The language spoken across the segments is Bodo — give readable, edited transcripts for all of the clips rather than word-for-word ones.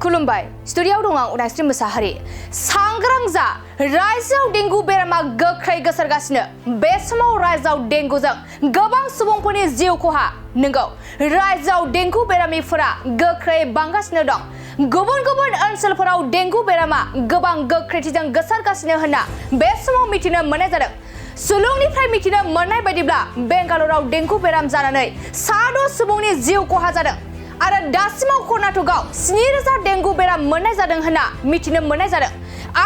खुलुमबाय स्टुडियाव दं आं उदांस्रि मोसाहारि सांग्रां जा रायजोआव डेंगु बेरामा गोख्रै गोसारगासिनो बे समाव रायजोआव डेंगुजों गोबां सुबुंफोरनि जिउ खहा नंगौ रायजोआव डेंगु बेरामिफोरा गोख्रै बांगासिनो दं गुबुन गुबुन ओनसोलफोराव डेंगु बेरामा गोबां गोख्रैथिजों गोसारगासिनो होनना बे समाव मिथिनो मोननाय जादों सुलुंनिफ्राय मिथिनो मोननाय बायदिब्ला बेंगालुरुआव डेंगु बेराम जानानै 6 सुबुंनि जिउ खहा जादों आरो दासिमाव कर्नाटकआव 7000 डेंगु बेराम मोननाय जादों होनना मिथिनो मोननाय जादों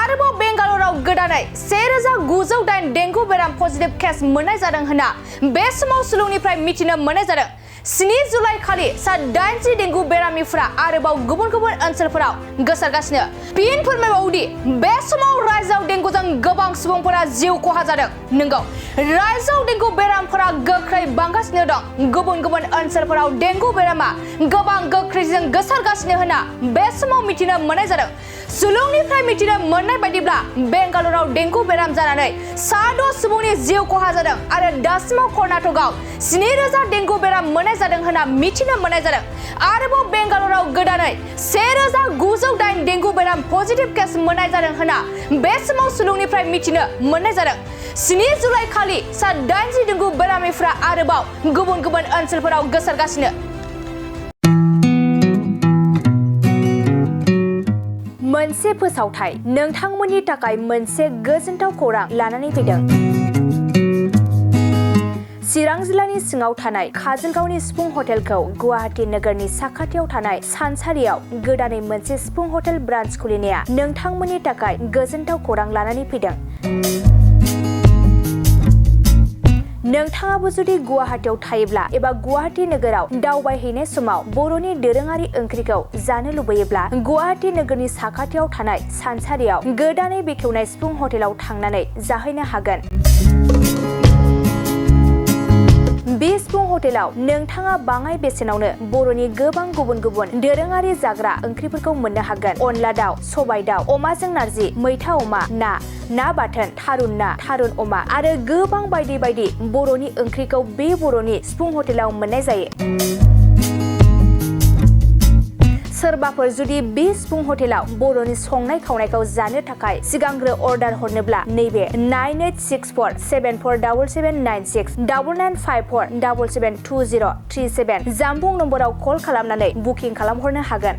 आरोबाव बेंगालुरुआव गोदानै 1908 डेंगु बेराम पजिटिभ केस मोननाय जादों होनना बे समाव सुलुंनिफ्राय मिथिनो मोननाय जादों 7 जुलाइ खालि 80 डेंगु बेरामिफोरा आरोबाव गुबुन गुबुन ओनसोलफोराव गोसारगासिनो फिन फोरमायबावदि बे समाव रायजोआव डेंगुजों गोबां सुबुंफोरा जिउ खहा जादों नंगौ रायजोआव डेंगु बेरामफोरा गोख्रै बांगासिनो दं गुबुन गुबुन ओनसोलफोराव डेंगु बेरामा गोबां गोख्रैजों गोसारगासिनो होनना बे समाव मिथिनो मोननाय जादों सुलुंनिफ्राय मिथिनो मोननाय बायदिब्ला बेंगालुरुआव डेंगु बेराम जानानै 6 सुबुंनि जिउ खहा जादों आरो दासिमाव कर्नाटकआव 7000 डेंगु बेराम मोननाय जादों होनना मिथिनो मोननाय जादों आरोबाव बेंगालुरुआव गोदानै 1908 डेंगु बेराम पजिटिभ केस मोननाय जादों होनना बे समाव सुलुंनिफ्राय मिथिनो मोननाय जादों 7 जुलाइ खालि 80 डेंगु बेरामिफोरा आरोबाव गुबुन गुबुन ओनसोलफोराव गोसारगासिनो मोनसे फोसावथाय नोंथांमोननि थाखाय मोनसे गोजोनथाव खौरां लानानै फैदों चिरां जिल्लानि सिङाव थानाय काजलगावनि सिफुं हटेलखौ गुवाहाटी नोगोरनि साखाथियाव थानाय सानसारियाव गोदानै मोनसे सिफुं हटेल ब्रान्च खुलिनाया नोंथांमोननि थाखाय गोजोनथाव खौरां लानानै फैदों नोंथाङाबो जुदि गुवाहाटीयाव थायोब्ला एबा गुवाहाटी नोगोराव दावबायहैनाय समाव बर'नि दोरोङारि ओंख्रिखौ जानो लुबैयोब्ला गुवाहाटी नोगोरनि साखाथियाव थानाय सानसारियाव गोदानै बेखेवनाय सिफुं हटेलाव थांनानै जाहैनो हागोन बे सिफुं हटेलाव नोंथाङा बाङाय बेसेनावनो बर'नि गोबां गुबुन गुबुन दोरोङारि जाग्रा ओंख्रिफोरखौ मोननो हागोन अनला दाउ सबाय दाउ अमाजों नारजि मैथा अमा ना बाथोन थारुन अमा आरो गोबां बायदि बायदि बर'नि ओंख्रिखौ बे बर'नि सिफुं हटेलाव मोननाय जायो सोरबाफोर जुदि बे सिफुं हटेलाव बर'नि संनाय खावनायखौ जानो थाखाय सिगांग्रो अर्डार हरनोब्ला नैबे 9864747796 9954772037 जामबुं नम्बराव कल खालामनानै बुकिं खालामहरनो हागोन